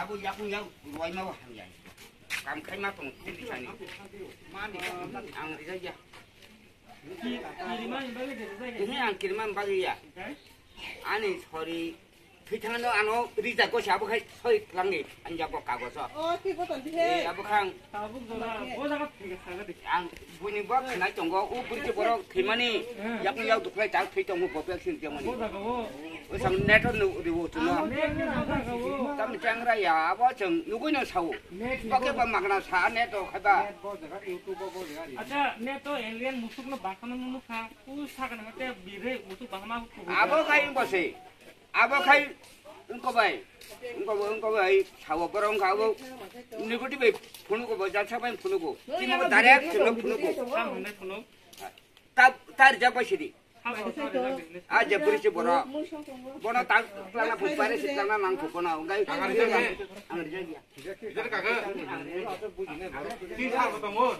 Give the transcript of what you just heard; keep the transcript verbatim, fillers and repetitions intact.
Abo yakung yak ruwai ma bo hamya. Kam khai ma tong tini sani. Ang rijak ya. Kini ang kirman bagwi ya. Ani sori thwithangno ano rijak ko sabo khai soi tlangi anjak ko kagoso. O, thwi boton di he. Abo khang. Tabuk jora, o jaga thwi saga di. Ang buini bok khnai tongo, o bwrwi borok thwimani yakni yak duklai tak thwi tongo, bo bek sin jemani. O jaga o. O sam neto no riwo tuno. Tam changra ya, abo chang nugui no sao. Bake ba magna sa neto khaiba. Acha, neto alien musuk no bakano nunu kha. U sakana mate bire musuk bakama. Abo khai bose. Abo khai wngkha bai, wngkha bai, wngkha bai, sawa borok wngkha abo negative bai phunugo bo, jatsa bai phunugo. Tini bo direct chwngno phunugo. Tam hwnwi phunuk. Ta, ta rijak bai sidi. Tam hwnwi phunuk. A je bwrwi se borok. Bono ta, tlana phung pare se tlana nang kho bono. Wngkha ang rijak ya. Rijak kha khe? Ang rijak ya. Tini sa bo tongo.